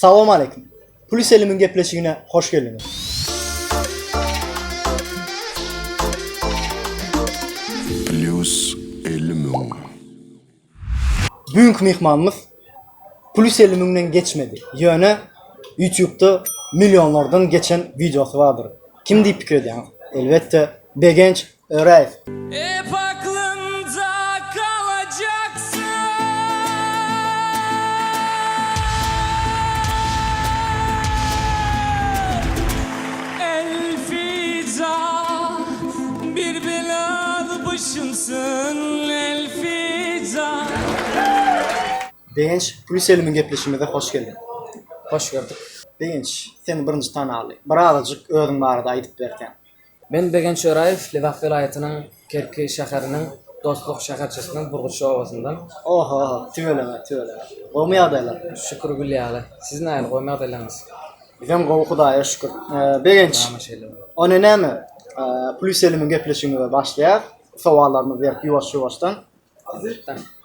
Salowmaleýkim. Pulys elimiň gepleşigine hoş geldiňiz. Plýus 50 müň. Bu günki myhmanymyz plus 50 müňden geçmedi. Ýöne YouTube'da millionlardan geçen wideosy bardyr. Kim diýip pikir edýäňiz? Elbetde, Begenç Öräýew. Hep aklımda kalacaksın. Elfida bir belalı başımsın Elfida. Begenç, Plus 50 müň gepleşigimize hoş geldiň. Hoş gördük. Begenç, seni birinji tanaly. Birazajyk özüň barada aýdyp berseň. Men Begenç Öräýew, Lebap welaýatynyň Kerki şäheriniň Dostluk şäherçesiniň Burguçly obasyndan. Oho, tüweleme, tüweleme. Gowumy ýagdaýlar? Şükür gül ýaly. Siz nähili, gowumy ýagdaýlaryňyz? Bizem gowy Hudaýa şükür. Begenç, onda näme, Plus 50 müň gepleşigimize başlaýas. Sowallarymyzy berip ýuwaş-ýuwaşdan.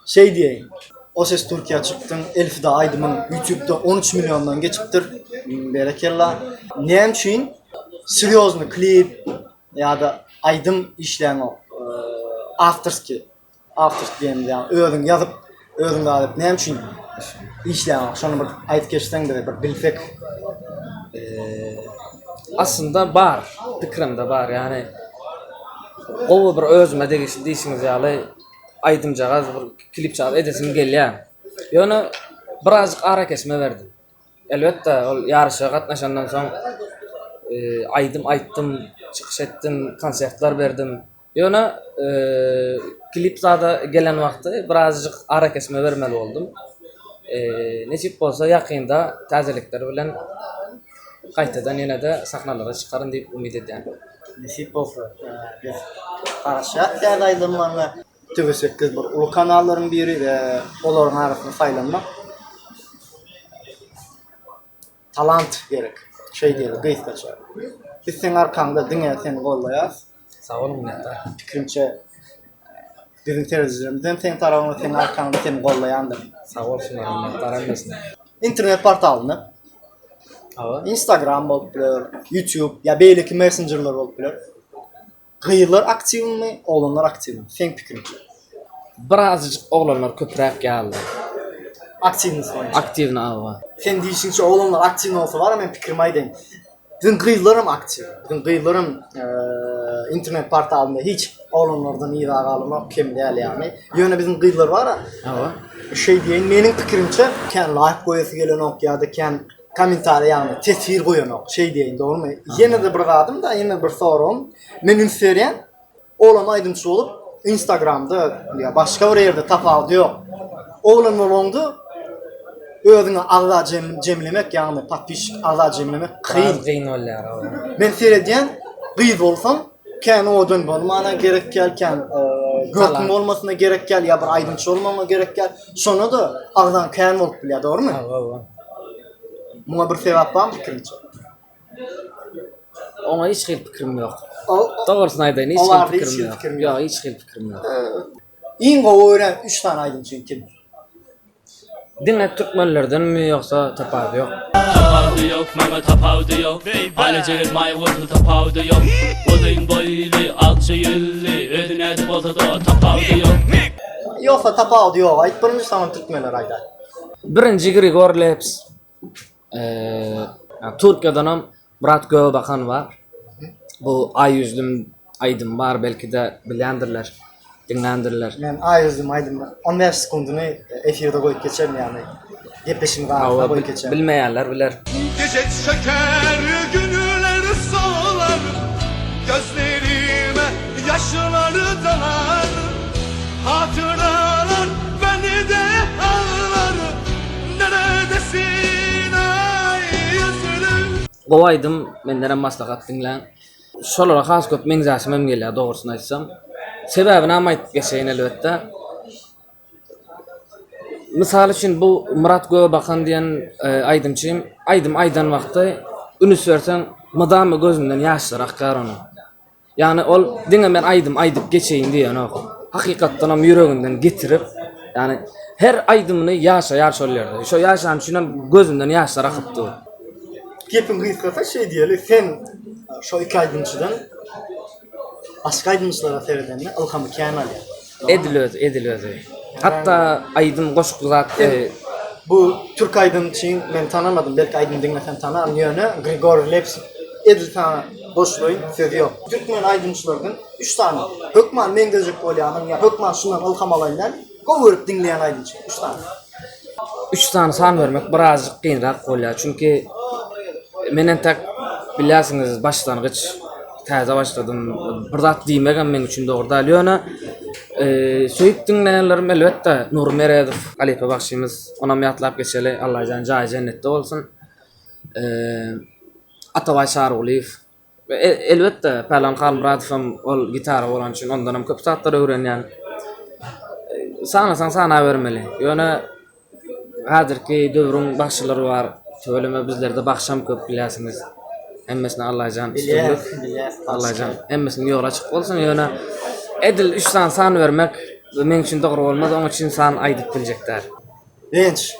Şeý diýeýin, O ses Türkiýä çykdyň, Elfida aýdymyň ýutubda 13 milliondan geçipdir. Berekella. Näme üçin serýozny klip ýa-da aýdym işläňok? Awtorskiý, awtorskiý diýenimiz ýagny özüň ýazyp, özüň zat edip näme üçin işläňok? Şony bir aýdyp geçseň bize bir bilsek. Aslynda bar, pikirimde bar. Ýagny gowy bir özüme degişli diýşiňiz ýaly aýdymjagaz bir klipjagaz edesim gelýär. Ýöne birazjyk arakesme berdim. Elbetde, ol ýaryşa gatnaşandan soň aýdym aýtdym, çykyş etdim, konsertler berdim. Ýöne klip zada gelen wagty birazjyk arakesme bermeli boldum. Nesip bolsa ýakynda täzelikler bilen gaýtadan ýene-de sahnalara çykaryn diýip umyt edýän. Nesip bolsa biz garaşýas täze aýdymlaryňa. TV sekiz bir uly kanallaryň biri we olaryň arasynda saýlanmak talant gerek. Şeý diýeli gysgaça. Biz seň arkaňda diňe seni gollaýas. Sag boluň minnetdar. Pikirimçe biziň seredijilerimiz hem seň tarabyňda seň arkaňda seni gollaýandyr. Sag bolsunlar minnetdar hemmesine. Internet portalynda Hawa. Instagram bolup biler, YouTube ýa beýleki messenjerler bolup biler. Gyzlar aktiwmi, oglanlar aktiwmi? Seň pikiriňçe? Birazajyk oglanlar köpräk ýaly. Aktiwnosy boýunça. Aktiwny hawa. Sen diýşiňçe oglanlar aktiwny bolsa bar men pikirimi aýdaýyn. Biziň gyzlaram aktiw. Biziň gyzlaram internet portalynda hiç oglanlardan yza galanok, kem däl ýagny. Ýöne biziň gyzlar bar-a. Hawa. Şeý diýeýin, meniň pikirimçe kän laýk goýasy gelenok ýa-da kän kommentariý ýagny teswir goýanok. Şeý diýeýin, dogrymy? Ýene-de bir zadym-da, ýene bir soragym. Men üns berýän, Oglan aýdymçy bolup instagramda ýa başga bir ýerde tapawudy ýok. Oglan bolaňda özüňe agza jemlemek ýagny podpisçik agza jemlemek kyn. Biraz kyn bolýar hawa. Men seredýän gyz bolsaň kän owadan bolmana gerek däl kän görküň bolmasyna gerek däl ýa bir aýdymçy bolmagyňa gerek däl. Şonda-da agzaň kän bolup bilýär dogrymy? Hawa hawa. Muňa bir sebäp barmy pikiriňçe? Oňa hiç hili pikirim ýok. Dogrusyny aýdaýyn, hiç hili pikirim ýok. Ýok, hiç hili pikirim ýok. Iň gowy görýän üç sany aýdymçyň kim? Diňe türkmenlerdenmi ýogsa tapawudy ýok? Tapawudy ýok maňa tapawudy ýok Aýlajyk maý bolsa tapawudy ýok Uzyn boýly akja ýüzli özi nädip bolsada tapawudy ýok. Ýogsa tapawudy ýok aýt birinji soňam türkmenler aýdaý. Birinji Grigor Leps. Türkiýedenem Murat Göwebakan bar. Bu Aý ýüzlüm aýdymy bar, belki-de bilýändirler, diňländirler. Men Aý ýüzlüm aýdymyny 15 sekundyny efirde goýup geçerin, ýagny gepleşigimiz arasynda goýup geçerin. Bilmeýänler biler. Gece çöker günler solar Gözlerime yaşlar dalar Hatyralar beni de ağlar Neredesin ay yüzlüm. Gowy aýdym mendenem maslahat diňläň. Şolara has köp meňzäsim hem gelýär dogrusyny aýtsam. Sebäbinam aýdyp geçeýin elbetde. Mysal üçin bu Myrat Gögebakan diýen aýdymçym aýdym aýdan wagty ünüs berseň mydama gözünden ýaşlar akýar onuň. Ýagny ol diňe men aýdym aýdyp geçeýin diýenok. Hakykatdanam ýüreginden getirip, ýagny. Her aýdymyny ýaşaýar şol ýerde. Şo ýaşany üçin hem gözünden ýaşlar akyp dur. Gepiň gysgasy şeý diýeli, sen şo iki aýdymçydan başga aýdymçylara seredende ylhamy kän alýaň. Edil özi, edil özi. Hatda aýdym goşgy zat Bu türk aýdymçyň men tanamadym, belki aýdym diňlesem tanaryn, ýöne Grigoriý Leps edil saňa goşulaýyn, sözi ýok. Türkmen aýdymçylardan üç sany hökman meňzejek bolýanyň ýa hökman şundan ylham alaýyn däl, gowy görüp diňleýän aýdymçy üç sany. Üç sany san bermek birazjyk kynrak bolýar. Çünki men entek bilýärsiňiz başlangyç täze başladym. Bir zat diýmegem meň üçin dogry däl. Ýöne söýüp diňleýänlerim elbetde Nury Meredow halypa bagşymyz. Onam ýatlap geçeli. Allajan jaýy jennetde bolsun. Atabaý Çarygulyýew. Elbetde, Pälwan Halmyradow hem ol gitara bolany üçin ondan hem köp zatlar öwrenýän. Sanasaň sanabermeli. Ýöne häzirki döwrüň bagşylary bar. Tüweleme bizlerde bagşam köp bilýärsiňiz. Hemmesine Allajan üstünlik. Allajan hemmesiniň ýoly açyk bolsun. Ýöne edil üç sany san bermek meň üçin dogry bolmaz. Oň üçin san aýdyp biljek däl. Begenç,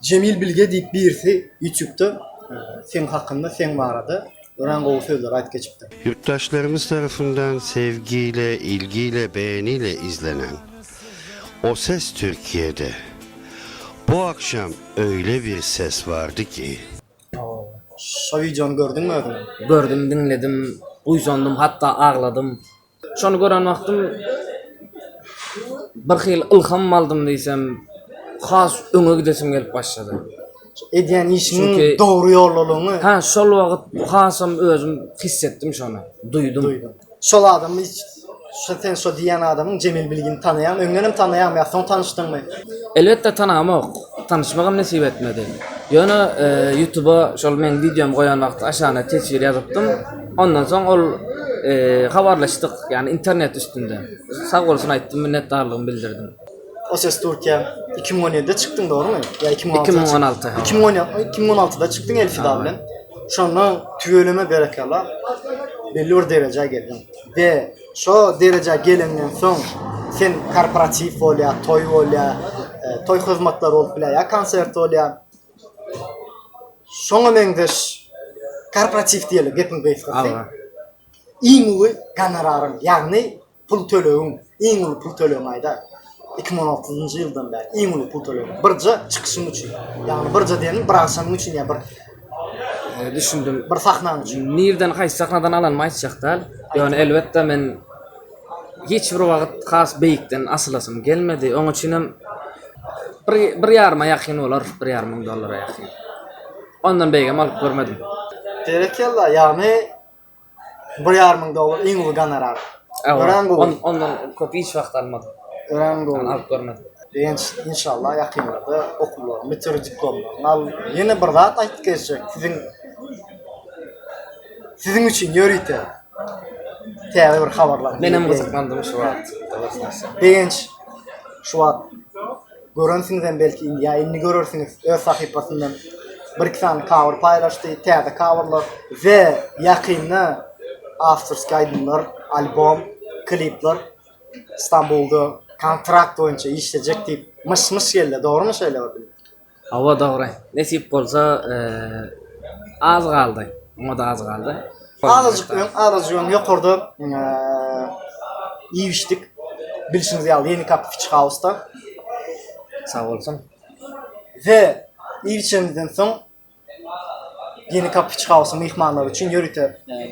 Jemil Bilge diýip birisi ýutubda seň hakynda seň barada örän gowy sözleri aýdyp geçipdir. Yurtdaşlarymyz tarafyndan sevgiyle, ilgiyle, beğeniyle izlenen O Ses Türkiye'de bu akşam öyle bir ses vardı ki. Şo wideony gördüňmi özüň? Gördüm, diňledim, buýsandym, hatda agladym. Şony gören wagtym bir hili ylham aldym diýsem, has öňe gidesim gelip başlady. Edýän işiňiň dogry ýoldalygyňy. Ha, şol wagt hasam özüm hissetdim şony, duýdum. Şol adamy şo sen şo diýýän adamyň Jemil Bilgini tanaýaňmy? Öňdenem tanaýaňmy ýa soň tanyşdyňmy? Elbetde tanamok. Tanyşmagam nesip etmedi. Ýöne ýutuba şol meň wideomy goýan wagty aşagyna teswir ýazypdym. Ondan soň ol habarlaşdyk, ýagny internet üstünde. Sag bolsun aýtdym, minnetdarlygymy bildirdim. O ses Türkiýe 2017-de çykdyň dogrymy? Ýa 2016? 2016. 2016-da çykdyň Elfida bilen. Şonda tüweleme berekella belli bir derejä geldiň. We şo derejä gelenden soň sen korporatiw bolýar, toý bolýar, toý hyzmatlary bolup bilýär ýa konsert bolýar. Şoňa meňzeş korporatiw diýeli gepiň gysgasy. Iň uly gonoraryň, ýagny pul tölegiň, iň uly pul tölegiň aýda. 2016-njy ýyldan bäri iň uly pul tölegiň. Birje çykyşyň üçin. Ýagny birje diýenim bir agşamyň üçin ýa bir Düşündim. Bir sahnaň üçin. Nirden haýsy sahnadan alanymy aýtjak däl. Ýöne elbetde men hiç bir wagt has beýikden asylasym gelmedi. Oň üçinem bir bir ýaryma ýakyn bolar, bir ýarym müň dollara ýakyn. Ondan beýigem alyp görmedim. Berekella, ýagny Bir ýarym müň dollar iň uly gonorar. Örän gowy. Ondan köp hiç wagt almadym. Örän gowy. Alyp görmedim. Begenç inşallah ýakynlarda okuwlaryňy bitir, diplomlaryňy al. Ýene bir zat aýdyp geçjek. Siziň siziň üçin ýörite täze bir habarlar. Menem gyzyklandym şu wagt. Begenç şu wagt Görensiňizem belki indi ýa indi görersiňiz öz sahypasyndan bir-iki sany cover paýlaşdy, täze coverlar we ýakynda awtorskiý aýdymlar, albom, klipler Stambulda kontrakt boýunça işlejek diýip myş-myş geldi. Dogrumy şeýle bir bilgi? Hawa dogry. Nesip bolsa az galdy. Oňa-da az galdy. Azajyk öň, azajyk öň ýokarda iýip-içdik. Bilşiňiz ýaly Ýenikapy Fish House-da. Sag bolsun. We iýip-içenimizden soň Ýenikapy Fish House-yň myhmanlary üçin ýörite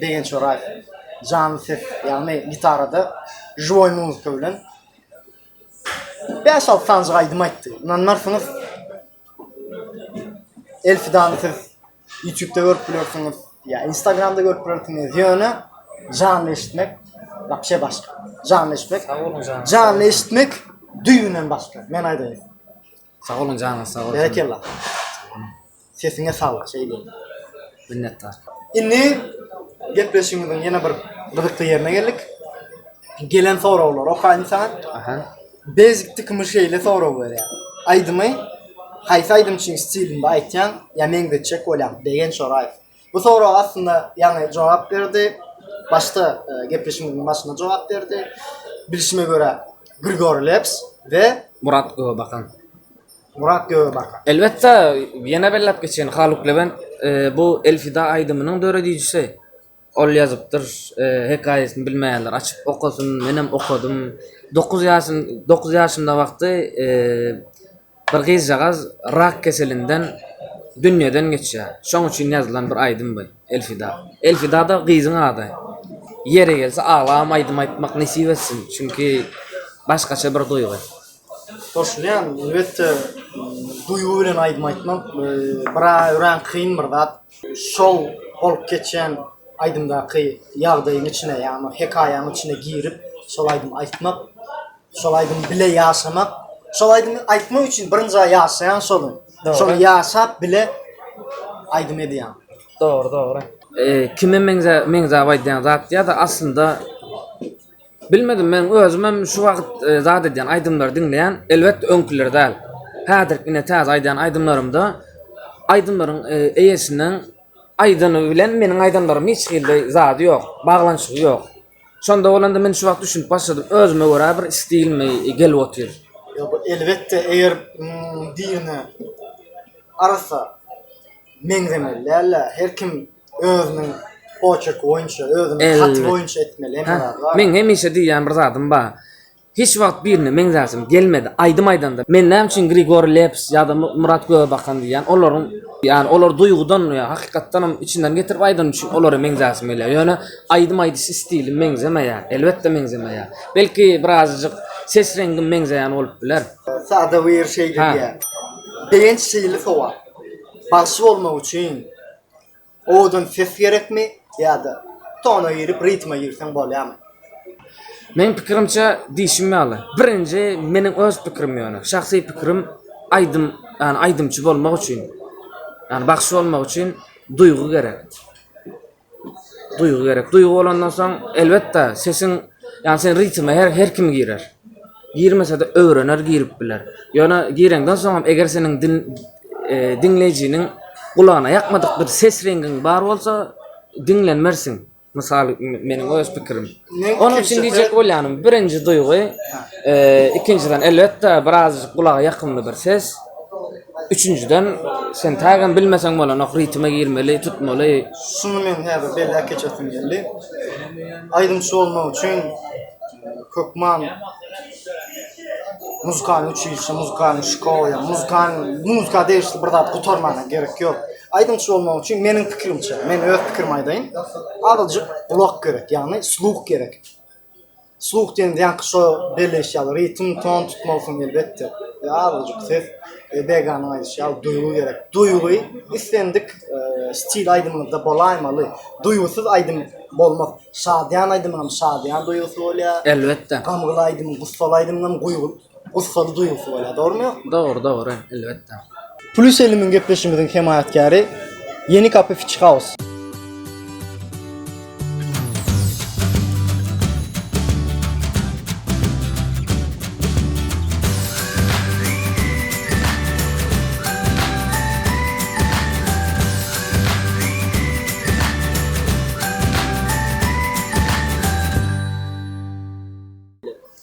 Begenç Çoraýew janly ses, ýagny gitarada žiwoý muzyka bilen bäş-alty sanjyk aýdym aýtdy. Ynanmarsyňyz, Elfidany siz Ýutubda görüp bilersiňiz, ýa Instagramda görüp bilersiňiz. Ýöne janly eşitmek wapşe başga. Janly eşitmek. Sag boluň janyňyz. Janly eşitmek düýbünden başga. Men aýdaýyn. Sag boluň janyňyz sag bolsun. Berekella. Sesiňe saglyk şeýle. Minnetdar. Indi gepleşigimiziň ýene bir gyzykly ýerine geldik. Gelen soraglary okaýyn saňa. Aha. Basic Tikimi şeýle sorag berýär. Aýdymy haýsy aýdymçyň stilinde aýtýaň ýa meňzetjek bolýaň? Begen Çoraýew. Bu soraga aslynda ýaňy jogap berdi. Başda gepleşigimiziň başynda jogap berdi. Bilşime görä Grigoriý Leps we. Murat Gögebakan. Murat Gögebakan. Elbetde, ýene belläp geçeýin, Haluk Lewent bu Elfida aýdymynyň döredijisi. Ol ýazypdyr, hekaýasyny bilmeýänler açyp okasyn, menem okadym. Dokuz ýaşyn, dokuz ýaşynda wagty bir gyzjagaz rak keselinden dünýeden geçýär. Şoň üçin ýazylan bir aýdym bu, Elfida. Elfida-da gyzyň ady. Ýeri gelse aglabam aýdym aýtmak nesip etsin, çünki başgaça bir duýgy. Goşulýan, elbetde, duýgy bilen aýdym aýtmak bir örän kyn bir zat. Şol bolup geçýän aýdymdaky ýagdaýyň içine, ýagny hekaýanyň içine girip, şol aýdymy aýtmak, şol aýdymy bile ýaşamak, şol aýdymy aýtmak üçin birinji ýaşaýan şony. Şony ýaşap bile aýdym edýäň. Dogry, dogry. Kime meňzäp aýdýan zat ýa-da aslynda Bilmedim men özümem şu wagt zat edýän aýdymlary diňleýän elbetde öňküleri däl. Häzirki ine täze aýdýan aýdymlarymda aýdymlaryň eýesiniň aýdany bilen meniň aýdanlarym hiç hili zady ýok, baglanyşygy ýok. Şonda bolanda men şu wagt düşünip başladym özüme görä bir stilmi gelip otyr. Ýok elbetde eger birine arassa meňzemeli dälde her kim Özüniň poçerki boýunça, özüniň haty boýunça etmeli hemme zady bar. Meň hemişe diýýän bir zadym bar. Hiç wagt birine meňzäsim gelmedi aýdym aýdanda. Men näme üçin Grigoriý Leps ýa-da Myrat Gögebakan diýýän, olaryň ýani olar duýgudan ýa hakykatdanam içinden getirip aýdany üçin olara meňzäsim gelýär. Ýöne aýdym aýdyş stilim meňzemeýär. Elbetde meňzemeýär. Belki birazajyk ses reňgim meňzeýän bolup biler. Sada bir şeýle diýýär. Begenç şeýle sowal. Bagşy bolmak üçin Owadan ses gerekmi ýa-da tona girip ritme girseň bolýamy? Meň pikirimçe diýşim ýaly, birinji meniň öz pikirim ýöne, şahsy pikirim aýdym, ýagny aýdymçy bolmak üçin, ýagny bagşy bolmak üçin duýgy gerek. Duýgy gerek. Duýgy bolandan soň elbetde sesiň, ýagny sen ritme her her kim girer. Girmese-de öwrener girip biler. Ýöne gireňden soňam eger seniň diňleýjiniň gulagyna ýakmadyk bir ses reňgiň bar bolsa diňlenmersiň. Mysal meniň öz pikirim. Onuň üçin diýjek bolýanym birinji duýgy, ikinjiden elbetde birazajyk gulaga ýakymly bir ses. Üçünjiden sen tägem bilmeseň bolanok ritme girmeli, tutmaly. Şuny men häzir belläp geçesim geldi. Aýdymçy bolmak üçin hökman muzykany uçilişe, muzykany şkola, muzykany muzyka degişli bir zat gutarmana gerek ýok. Aýdymçy bolmak üçin meniň pikirimçe, men öz pikirimi aýdaýyn, azajyk gulak gerek, ýagny sluh gerek. Sluh diýende ýaňky şo belleýiş ýaly ritm, ton tutmalysyň elbetde. We azajyk ses, Beganyň aýdyşy ýaly duýgy gerek. Duýgy islendik stil aýdymyňyzda bolaýmaly. Duýgusyz aýdym bolmaz. Şadyýan aýdymyňam şadyýan duýgusy bolýar. Elbetde. Gamgyly aýdymyň, gussaly aýdymyňam guýgy, gussaly duýgusy bolýar. Dogrumy ýokmy? Dogry, dogry, elbetde. Plus 50 mün gepleşigimiziň hemaýatkäri Ýeni Kapy Fiç House.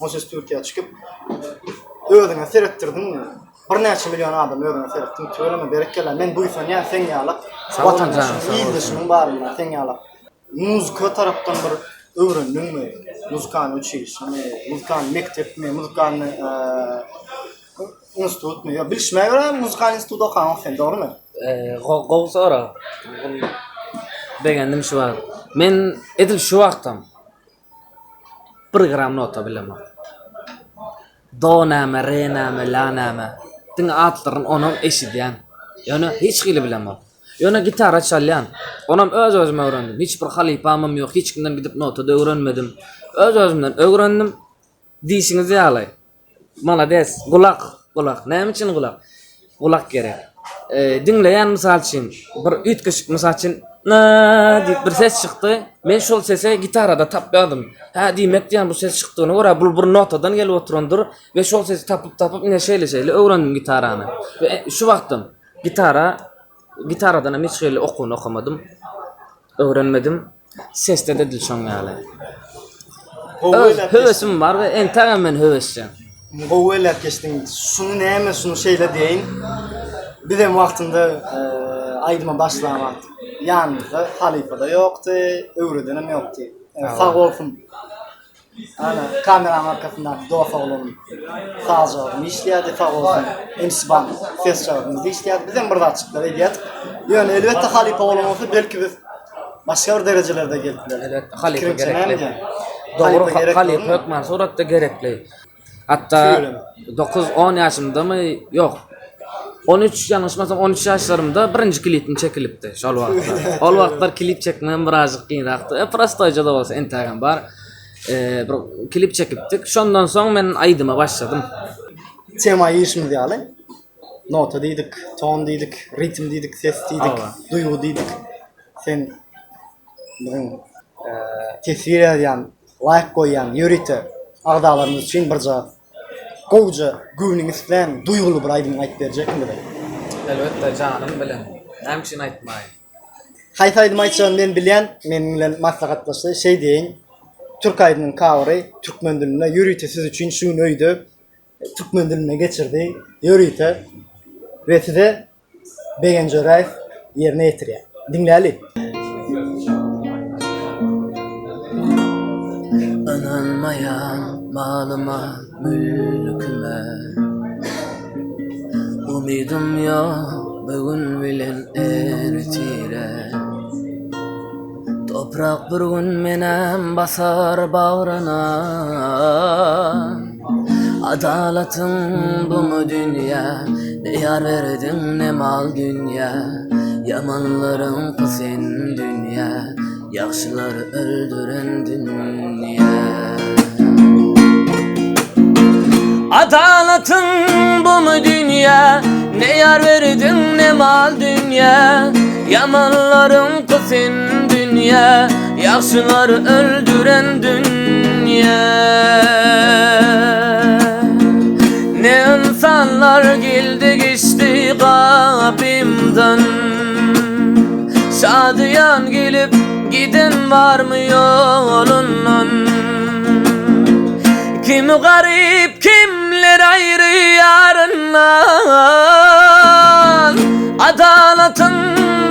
O ses Türkiýä çykyp özüňe seretdirdiň. Birnäçe million adam özüňe seretdiň. Tüweleme berekella. Men buýsanýan seň ýalak watandaşyň, ildeşimiň baryna seň ýalak. Muzika tarapdan bir öwrendiňmi? Muzykany uçilişemi, muzykany mekdepmi, muzykany institutmy? Ýa bilşime görä muzykany institut okaňok sen, dogrymy? Gowy sorag. Begendim şu wagt. Men edil şu wagtam bir gram nota bilemok. Do näme, re näme, la näme. Diňe atlaryny onam eşidýän. Ýöne hiç hili bilemok. Ýöne gitara çalýan. Onam öz-özüm öwrendim. Hiç bir halypamam ýok, hiç kimden gidip nota-da öwrenmedim. Öz-özümden öwrendim. Diýşiňiz ýaly. Malades. Gulak, gulak. Näme üçin gulak? Gulak gerek. Diňleýän mysal üçin bir üýtgeşik mysal üçin na diýip bir ses çykdy. Men şol sese gitarada tapýardym. Hä diýmek diýen bu ses çykdygyna görä bu bir notadan gelip oturandyr we şol sesi tapyp tapyp ine şeýle şeýle öwrendim gitarany. We şu wagtam gitara gitaradan hem hiç hili okuwyny okamadym. Öwrenmedim. Sesde-de edil şoň ýaly. Öz höwesim bar we entägem men höwesjeň. Gowy belläp geçdiň. Şuny näme, şuny şeýle diýeýin. Bizem wagtynda aýdyma başlan wagt ýanymyzda halypa-da ýokdy, öwredenem ýokdy. Sag bolsun. Ana, kameranyň arkasyndaky dos oglanym sazjagazynda işleýärdi, sag bolsun. MC Band sesjagazymyzda işleýärdi. Bizem bir zatjyklar edýärdik. Ýöne elbetde halypa bolan bolsa belki biz başga bir derejelerde gelip bilerdik. Elbetde halypa Pikiriňçe näme gerekli. diýýäň? Dogry Halypa gerek halypa dogrymy? hökman suratda gerekli. Hatda Tüweleme. 9-10 ýaşymdamy? Ýok. 13 ýalňyşmasam 13 ýaşlarymda birinji klipim çekilipdi şol wagtlar. Ol wagtlar klip çekmegem birazjyk kynrakdy. E, prostoýja-da bolsa entägem bar. E, bir klip çekipdik. Şondan soň men aýdyma başladym. Tema girişimiz ýaly nota diýdik, ton diýdik, ritm diýdik, ses diýdik, duýgy diýdik. Sen biziň e, teswir ýazýan, laýk goýýan ýörite agzalarymyz üçin birje gowja göwnüň islän duýguly bir aýdym aýdyp berjekmi bize? Elbetde janym bilen. Näme üçin aýtmaýyn? Haýsy aýdym aýtjagyny men bilýän, meniň bilen maslahatlaşdy. Şeý diýeýin, türk aýdymynyň covery türkmen dilinde ýörite siz üçin şu gün öýde türkmen diline geçirdi ýörite we size Begen Joraýew ýerine ýetirýär. Diňläli. Ynanmaýan malyma, mülküme Umydym ýok bu gün bilen ertire Toprak bir gün menem basar bagryna Adalatyň bumy dünýä Ne ýar berdiň ne mal dünýä Ýamanlaryňky sen dünýä Ýagşylary öldüren dünýä Adalatyň bumy dünýä Ne ýar berdiň ne mal dünýä Ýamanlaryňky sen dünýä Ýagşylary öldüren dünýä Ne ynsanlar geldi geçdi gapymdan Şadyýan gelip giden barmy ýolundan Kimi garyp kimler aýry ýaryndan Adalatyň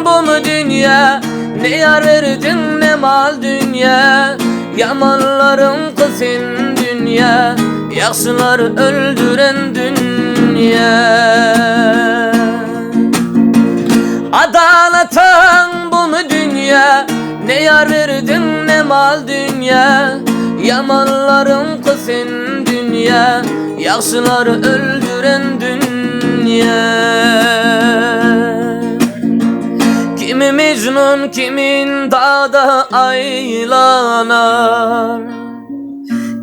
bumy dünýä Ne ýar berdiň ne mal dünýä Ýamanlaryňky sen dünýä Ýagşylary öldüren dünýä Adalatyň bumy dünýä Ne ýar berdiň ne mal dünýä Ýamanlaryňky sen dünýä Ýagşylary öldüren dünýä Kimi Mejnun kimin dagda aýlanar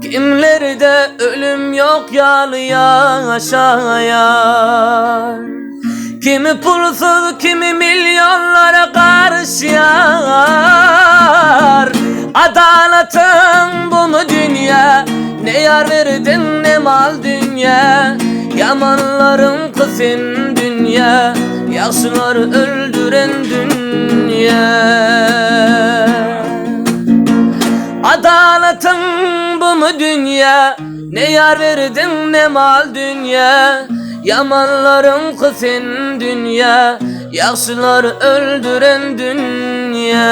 Kimlerde ölüm ýok ýaly ýaşaýar Kimi pulsuz kimi milyonlara garyşýar Adalatyň bumy dünýä Ne ýar berdiň ne mal dünýä Ýamanlaryňky sen dünýä Ýagşylary öldüren dünýä Adalatyň bumy dünýä Ne ýar berdiň ne mal dünýä Ýamanlaryňky sen dünýä Ýagşylary öldüren dünýä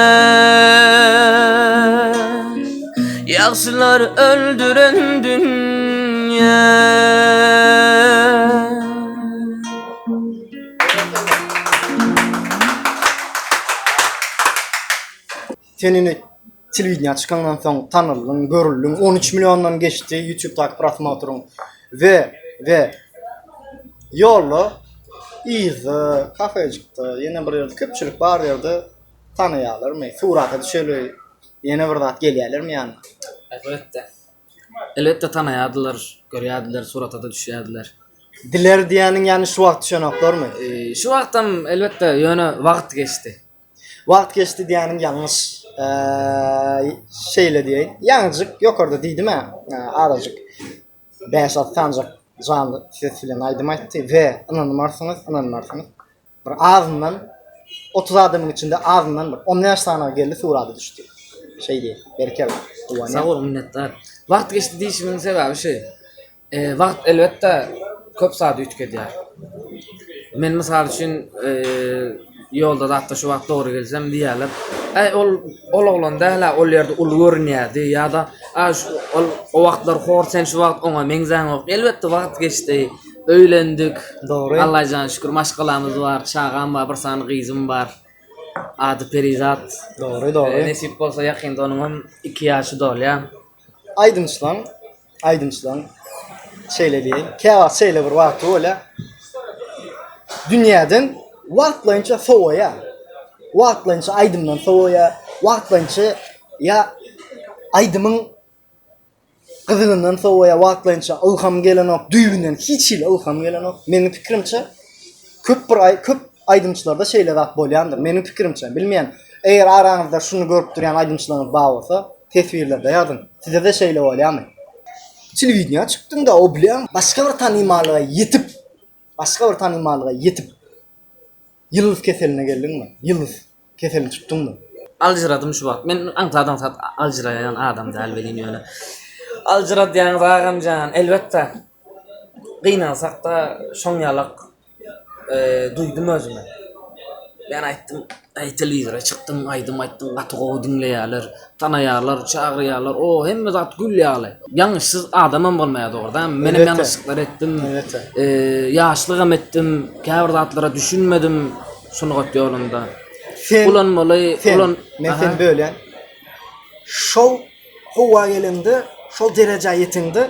Ýagşylary öldüren dünýä. Sen indi telewideniýä çykandan soň tanaldyň, görüldiň, 13 milliondan geçdi YouTube-daky prosmotryň we we ýolda, yzda, kafejikde, ýene bir ýerde köpçülik bar ýerde tanaýarlarmy, surata düşeli Ýene bir zat gelýärlermi ýanyna? Elbetde. Elbetde tanaýardylar, görýärdiler, surata-da düşýärdiler. Diler diýýäniň ýany şu wagt düşenoklarmy? Şu wagtam elbetde, ýöne wagt geçdi. Wagt geçdi diýýäniň ýalňyş. Şeýle diýeýin. Ýaňyjyk ýokarda diýdim-ä, azajyk bäş-alty sanjak janly ses bilen aýdym aýtdy we ynanmarsyňyz, ynanmarsyňyz. Bir azyndan 30 adamyň içinde azyndan bir 15 sany geldi surata düşdi. Şeý diýip, berekella. Sag bol, minnetdar. Wagt geçdi diýişimiň sebäbi şu. Wagt elbetde köp zady üýtgedýär. Men mysal üçin ýolda zatda şu wagt dogry gelsem diýýärler. Äý ol ol oglan däl-ä ol ýerde uly görünýärdi ýa-da a şu ol o wagtlar hor sen şu wagt oňa meňzäňok. Elbetde wagt geçdi. Öýlendik. Dogry. Allajana şükür maşgalamyz bar, çagam bar, bir sany gyzym bar. Ady Perizat. Dogry, dogry. Nesip bolsa ýakynda onuňam 2 ýaşy dolýar. Aýdymçylaň Aýdymçylaň şeýle diýeýin, käwagt şeýle bir wagty bolýar. Dünýäden wagtlaýynça sowaýar. Wagtlaýynça aýdymdan sowaýar, wagtlaýynça ýa aýdymyň gyzygyndan sowaýar, wagtlaýynça ylham gelenok, düýbünden hiç hili ylham gelenok. Meniň pikirimçe, köp bir köp aýdymçylarda şeýle zat bolýandyr. Meniň pikirimçe, bilmeýän. Eger araňyzda şuny görüp durýan aýdymçylaryňyz bar bolsa, teswirlerde ýazyň. Sizede şeýle bolýarmy? Telewideniýä çykdyňda, o bilýäň, başga bir tanymallyga ýetip, başga bir tanymallyga ýetip, ýyldyz keseline geldiňmi? Ýyldyz keselini tutduňmy? Aljyradym şu wagt. Men aňsat-aňsat aljyraýan adam däl welin ýöne. Aljyradýaňyz agamjan, elbetde. Gynansakda şoň ýalak duýdum özümi. Men aýtdym, äý telewizora çykdym, aýdym aýtdym, gaty gowy diňleýärler, tanaýarlar, çagyrýarlar, o hemme zat gül ýaly. Ýalňyşsyz adamam bolmaýar dogrudanam. Menem ýalňyşlyklar etdim. Ýaşlygam etdim, käbir zatlara düşünmedim sungat ýolunda. Sen Ulanmaly, sen, ulan men seni bölýän. Şol howa gelende, şol derejä ýeteňde,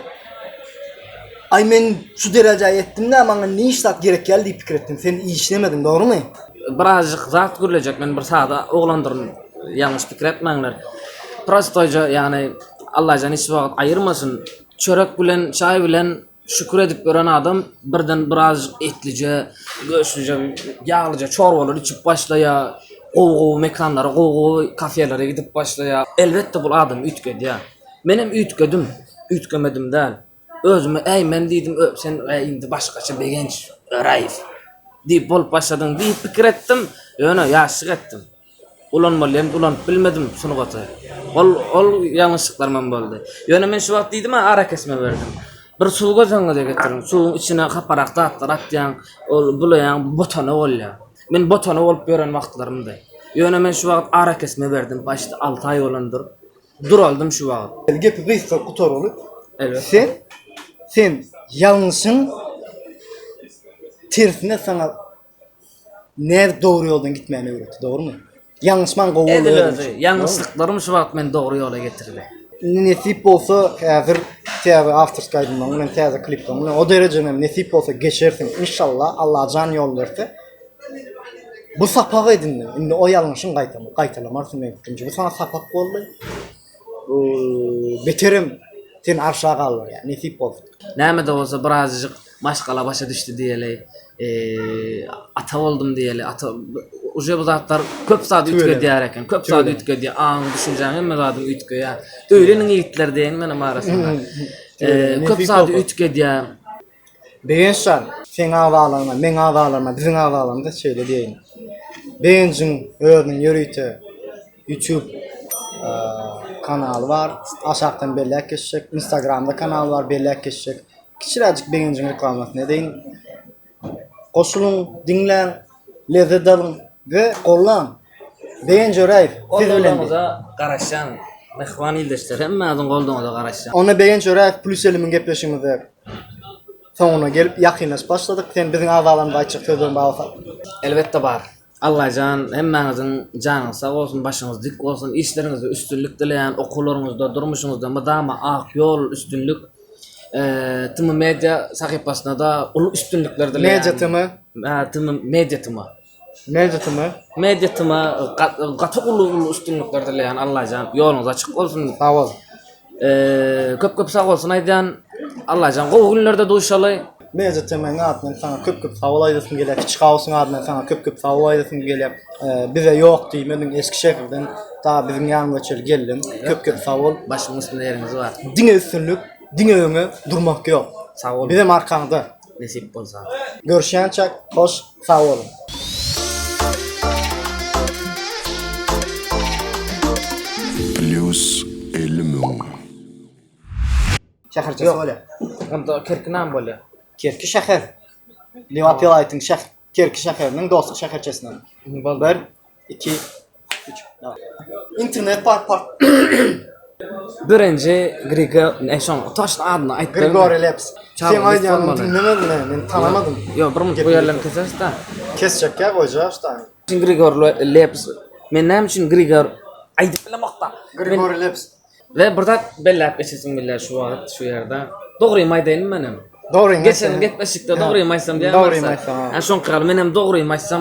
aý men şu derejä ýetdim-dä, maňa indi hiç zat gerek däl diýip pikir etdiň. Sen işlemediň, dogrumy? Birazjyk zat gürlejek, men bir sada oglandyryn, ýalňyş pikir etmäňler. Prostoýja, ýagny Allajan hiç wagt aýyrmasyn, çörek bilen, çaý bilen Şükür edip ýören adam birden birazjyk etlije, göçlüje, ýaglyja çorbalar içip başlaýar, gowy-gowy mekanlara, gowy-gowy kafelere gidip başlaýar. Elbetde bul adamy üýtgedýär. Menem üýtgedim, üýtgemedim däl. Özüme äý men diýdim, sen äý indi başgaça Begenç Öräýew diýip bolup başladyň diýip pikir etdim, ýöne ýaşlyk etdim. Ulanmaly ýerinde ulanyp bilmedim sungaty. Ol ol ýalňyşlyklarymam boldy. Ýöne men şu wagt diýdim-ä arakesme berdim. Bir suw göz öňüňize getiriň. Suwuň içine haparak zatlar atýaň, ol bulaýaň botana bolýar. Men botana bolup ýören wagtlarymdy. Ýöne men şu wagt arakesme berdim. Başda 6 aý bolandyr. Duraldym şu wagt. Gepi gysga gutaraly. Elbetde. Sen sen ýalňyşyň tersine saňa Nädip dogry ýoldan gitmäni öwretdi, dogrymy? Ýalňyşman gowy boldy. Edil özi. Ýalňyşlyklarym şu wagt meni dogry ýola getirdi. Indi nesip bolsa häzir täze awtorskiý aýdymlaryň bilen täze klipleriň bilen o derejeni hem nesip bolsa geçersiň inşallah Allajan ýol berse. Bu sapak edindiň. Indi o ýalňyşyň gaýtama gaýtalamarsyň meň pikirimçe. Bu saňa sapak boldy. Bu beterem seni arşa galdyrýar nesip bolsa. Näme-de bolsa birazajyk Maşgala başa düşdi diýeli, ata boldum diýeli, ata uje bu zatlar köp zat üýtgedýär eken, köp zat üýtgedýär, aň, düşünjäň hemme zadyň üýtgeýär. Öýleniň ýigitler diýeýin menem arasynda. Köp zat üýtgedýär. Begenç jan, seň agzalaryňa, meň agzalaryma, biziň agzalarymyza şeýle diýeýin. Begenjiň özüniň ýörite YouTube kanaly bar. Aşakdan belläp geçjek. Instagramda kanaly bar, belläp geçjek. Kiçiräjik begenjiň reklamasyny edeýin. Goşulyň, diňläň, lezzet alyň we gollaň. Begenç Öräýew siz bilen. Goldawyňyza garaşýan mähriban ildeşler hemmäňiziň goldawyňyza garaşýan. Onda Begenç Öräýew plus 50 mün gepleşigimize soňuna gelip ýakynlaşyp başladyk. Sen biziň agzalarymyza aýtjak sözleriň bar bolsa. Elbetde bar. Allajan hemmäňiziň janyňyz sag bolsun başyňyz dik bolsun işleriňizde üstünlik dileýän okuwlaryňyzda durmuşyňyzda mydama ak ýol üstünlik TM media sahypasynada uly üstünlikler dileýän Media TM TM media TM Media TM Media TM gaty uly uly üstünlikler dileýän Allajan ýoluňyz açyk bolsun Sag bol Köp köp sag bolsun aýdýan. Allajan gowy günlerde duşaly. Media TM-iň adyndan saňa köp köp sag bol aýdasym gelýär. Kiçi Hausyň adyndan saňa köp köp sag bol aýdasym gelýär. Bize ýok diýmediň Eskişehirden ta biziň ýanymyza çenli geldiň. Köp köp sag bol. Başyň üstünde ýeriňiz bar. Diňe üstünlik, diňe öňe durmak ýok. Sag bol. Bizem arkaňda. Nesip bolsa. Görüşýänçäk hoş sag boluň. Plýus 50 müň. Şäherçesi bolýar. Onda Kerki näme bolýar? Kerki şäher. Lebap welaýatynyň şäh Kerki şäheriniň Dostluk şäherçesinden. Boldy. 1 2 3 Internet par par Birinji Grigo, ne şoň toşny adyny aýt. Grigoriý Leps. Çaga Sen aýdýanyňy bolmaly. diňlemedim men, men tanamadym. Ýok, bir minut bu ýerlerini keseris-de. Kesjek ýa goýjak şda. Üçin Grigor Leps. Men näme üçin Grigor aýdyp bilemokda. Grigoriý Leps. We bir zat belläp geçesim gelýär şu wagt şu ýerde. Dogrymy aýdaýynmy menem? Dogryňy Geçen gepleşikde dogrymy aýtsam diýen. Dogrymy aýtsam, ha. Ha şoňky ýaly menem dogrymy aýtsam.